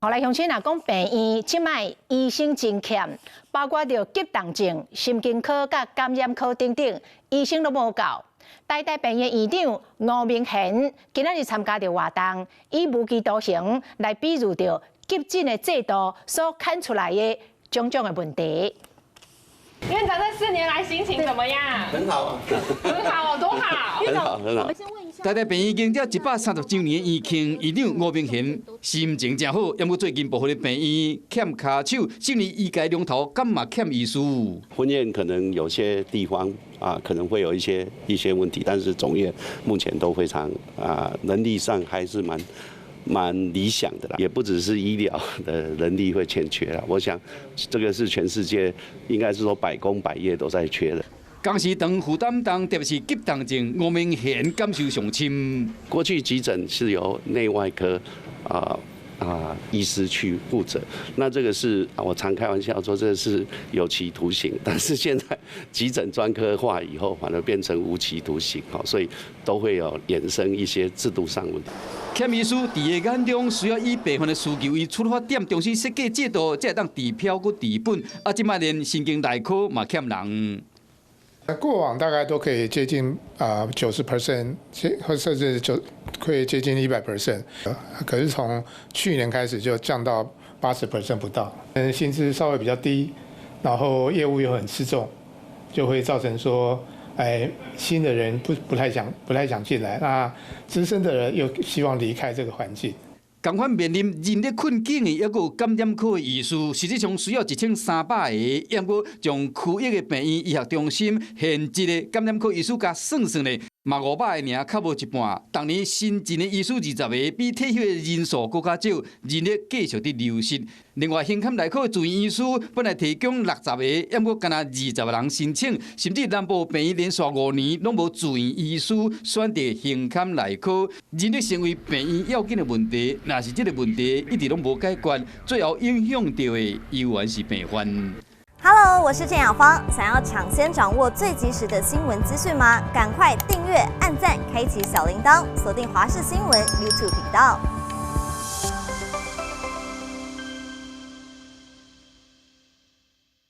好來，鄉親若講病院，這擺醫生真欠，包括著急重症、神經科佮感染科等等，醫生攏無夠。台大病院院長吳明賢今仔日參加著活動，以無期徒刑來比喻著急診的制度所牽出來的種種的問題。院長這4年來心情怎麼樣？很好啊，很好，多好，很好，很好。台大病院迎接130週年院慶，院長吳明賢心情誠好，毋過最近部分的病院欠跤手，甚至醫界龍頭敢嘛欠醫師。分院可能有些地方啊，可能會有一些問題，但是總院目前都非常啊，能力上還是蠻理想的啦，也不只是醫療的人力會欠缺啦，我想這個是全世界應該是說百工百業都在缺的。工時長負擔重，特別是急重症，吳明賢感受上深。過去急診是由內外科啊醫師去負責，那這個是我常開玩笑說這是有期徒刑，但是現在急診專科化以後，反而變成無期徒刑，所以都會有衍生一些制度上問題。欠醫師佇伊眼中需要以病患的需求為出發點，重新設計制度，才會當治標閣治本。啊，這擺連神經內科嘛欠人。過往大概都可以接近啊90%，或甚至就可以接近100%，可是從去年開始就降到80% 不到。薪資稍微比較低，然後業務又很吃重，就會造成說，哎，新的人不太想進來，那資深的人又希望離開這個環境。仝款面臨人力困境的，抑閣有感染科的醫師，實際上需要1300個，毋過將區域的病院醫學中心現職的感染科醫師共算算咧，嘛500個爾，較無一半。逐年新進的醫師20個，比退休的人數閣較少，人力繼續佇流失。另外，胸坎內科的住院醫師本來提供60個，毋過干焦20個人申請，甚至南部病院連續5年攏無住院醫師選擇胸坎內科，人力成為病院要緊的問題。若是這個問題一直攏無解決，最後影響著的猶原是病患。 Hello，我是鄭雅芳。想要搶先掌握最及時的新聞資訊嗎？趕快訂閱、按讚、開啟小鈴鐺，鎖定華視新聞 YouTube 頻道。